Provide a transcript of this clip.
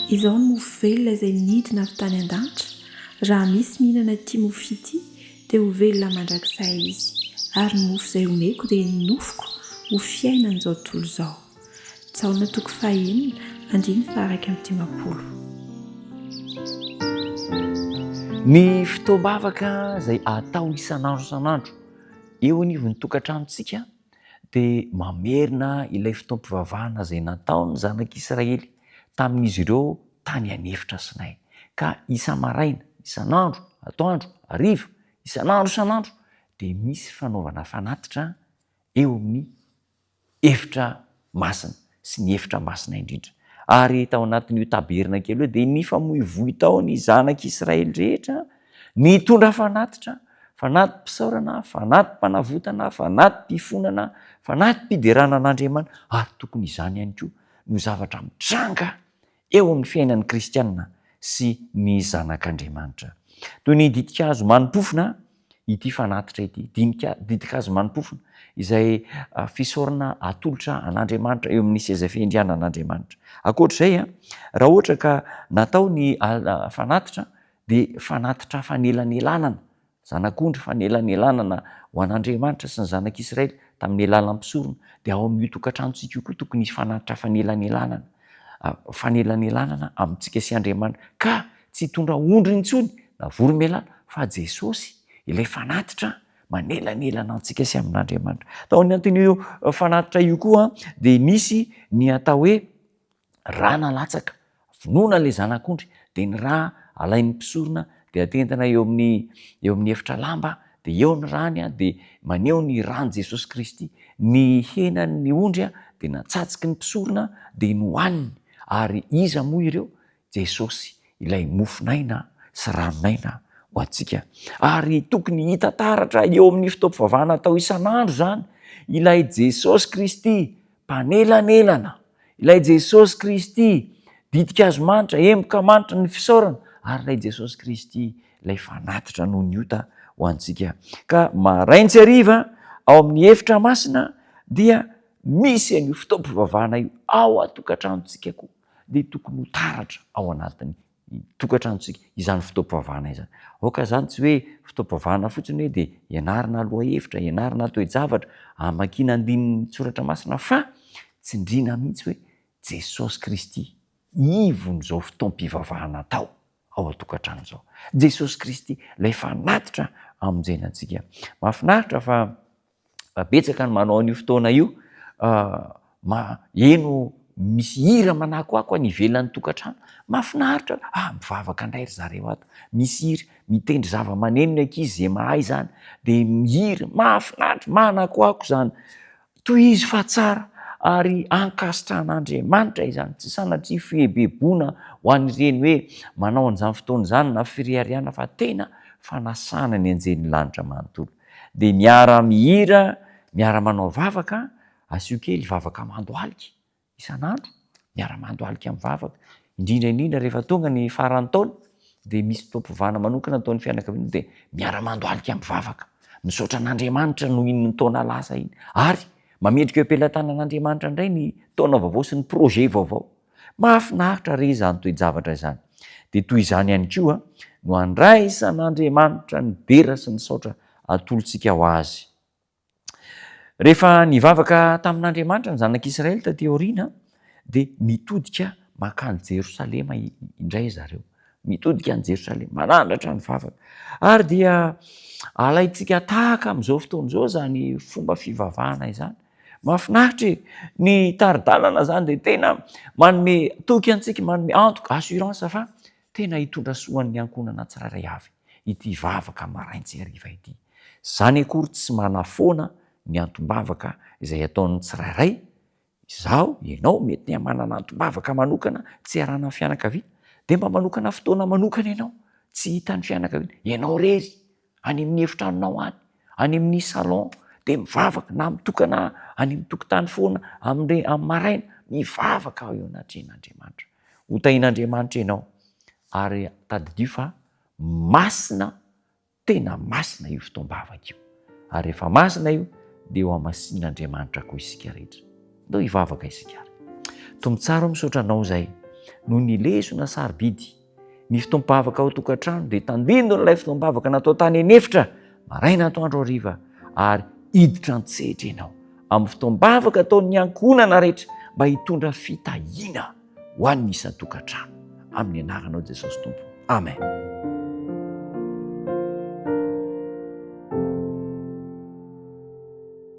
Izao no mofo velona izay nidina avy tany an-danitra, raha misy mihinana ity mofo ity, dia ho velona mandrakizay izy, ary ny mofo izay omeko dia ny nofoko ho fiainan'izao tontolo izao. Jaona toko fahenina, andininy faha-51. Ny fotoam-bavaka izay atao isan'andro isan'andro eo anivon'ny tokantranontsika dia mamerina ilay fotoam-pivavahana izay nataon'ny zanak'Israely tamin'izy ireo tany an'efitra Sinay. Ka isa-maraina, isan'andro, atoandro, hariva, isan'andro isan'andro dia misy fanaovana fanatitra eo amin'ny efitra masina sy ny efitra masina indrindra. Ary tao anatin'io tabernakely io dia nifamoivoy tao ny zanak'Israely rehetra nitondra fanatitra, fanati-pisaorana, fanati-panavotana, fanati-pifonana, fanati-piderana an'Andriamanitra, ary tokony izany ihany koa no zavatra mitranga eo amin'ny fiainan'ny kristiana sy ny zanak'Andriamanitra. Toy ny ditin-kazo mani-pofona ity fanatitra ity, dinika, ditin-kazo mani-pofona, izay fisaorana atolotra an'Andriamanitra eo amin'ny seza fiandrianan'Andriamanitra. Ankoatra izay, raha ohatra ka natao ny fanatitra dia fanatitra fanelanelanana Zanak'ondry fanelanelanana ho an'Andriamanitra sy ny zanak'Israely tamin'ny alalan'ny mpisorona, dia ao amin'io tokantranontsika io koa tokony hisy fanatitra fanelanelanana, fanelanelanana amintsika sy Andriamanitra, ka tsy hitondra ondry intsony na voromailala fa Jesosy ilay fanatitra manelanelana antsika sy amin'Andriamanitra. Tao anatin'io fanatitra io koa dia nisy ny atao hoe Rà nalatsaka, vonoina ilay zanak'ondry, dia ny rà alain'ny mpisorona dia atentina eo amin'ny eo amin'ny efitra lamba, dia eo ny ràny dia maneho ny ràn'i Jesosy Kristy. Ny henan'ny ondry dia natsatsiky ny mpisorona dia nohaniny. Ary iza moa ireo? Jesosy, ilay mofon'aina sy ranon'aina ho antsika. Ary tokony hita taratra eo amin'ny fotoam-pivavahana atao isan'andro izany, ilay Jesosy Kristy mpanelanelana, ilay Jesosy Kristy ditin-kazo manitra, emboka manitra ny fisaorana, ary ilay Jesosy Kristy ilay fanatitra noho ny ota ho antsika. Ka marain-tsy hariva ao amin'ny efitra masina dia misy an'io fotoam-pivavahana io ao an-tokantranontsika koa, dia tokony ho taratra ao anatin'ny tokantranontsika izany fotoam-pivavahana izany. Aoka izany tsy hoe fotoam-pivavahana fotsiny hoe dia ianarana lohahevitra, ianarana toe-javatra, amakiana andininy soratra masina fa tsindriana mihitsy hoe Jesosy Kristy ivon'izao fotoam-pivavahana atao ao an-tokantrano izao. Jesosy Kristy ilay fanatitra hamonjena antsika. Mahafinaritra fa Betsaka ny manao an'io fotoana io, heno misy hira manakoako any ivelan'ny tokantrano, mahafinaritra, ah mivavaka indray ry zareo ato, misy hira, mitendry zava-maneno ny ankizy izay mahay izany, dia mihira, mahafinaritra, manakoako izany, tohizo fa tsara ary ankasitrahan'Andriamanitra izany, tsy sanatria fihebeboana ho an'ireny hoe manao an'izany fotoana izany na fireharehana fa tena fanasana ny anjelin'ny lanitra manontolo. Dia miara mihira, miara manao vavaka, asio kely vavaka mandohalika isan'andro, miara mandohalika mivavaka, indrindra indrindra rehefa tonga ny faran'ny taona dia misy fotoam-pivavahana manokana ataon'ny fianakaviana dia miara mandohalika mivavaka, misaotra an'Andriamanitra noho iny taona lasa iny ary mametrika eo am-pelatanan'Andriamanitra indray ny taona vaovao sy ny projet vaovao. Mahafinaritra re izany toe-javatra izany! Dia toy izany ihany koa no andraisan'Andriamanitra ny dera sy ny saotra atolotsika ho Azy. Rehefa nivavaka tamin'Andriamanitra ny zanak'Israely taty aoriana, dia nitodika mankany Jerosalema indray zareo. Mitodika any Jerosalema, manandratra ny vavaka. Ary dia alaintsika tahaka amin'izao fotoana izao izany fomba fivavahana izany. Mahafinaritra e! Ny tari-dalana izany dia tena manome toky antsika, manome antoka, assurance fa tena hitondra soa an'ny ankohonana tsirairay avy ity vavaka marain-tsy hariva ity. Izany akory tsy manafoana ny antom-bavaka izay ataon'ny tsirairay, izaho, ianao, mety manana antom-bavaka manokana tsy iarahana amin'ny fianakaviana, dia mba manokana fotoana manokana ianao, tsy hitan'ny fianakaviana, ianao irery. any amin'ny efitranonao any, any amin'ny salon dia mivavaka na mitokana any amin'ny tokotany foana amin'ny amin'ny maraina, mivavaka eo anatrehan'Andriamanitra. Ho tahian'Andriamanitra ianao ary tadidio fa masina, tena masina io fotoam-bavaka io. Ary rehefa masina io dia ho hamasin'Andriamanitra koa isika rehetra. Ndao hivavaka isika ary. Tompo tsara o misaotra anao izay. noho ny lesona sarobidy. Ny fotoam-bavaka ao an-tokantrano dia tandindon'ilay fotoam-bavaka natao tany an'efitra, maraina, atoandro, hariva, ary hiditra an-tsehatra ianao amin'ny fotoam-bavaka ataon'ny ankohonana rehetra mba hitondra fitahiana ho an'ny isan-tokantrano. Amin'ny anaranao Jesosy Tompo. Amen.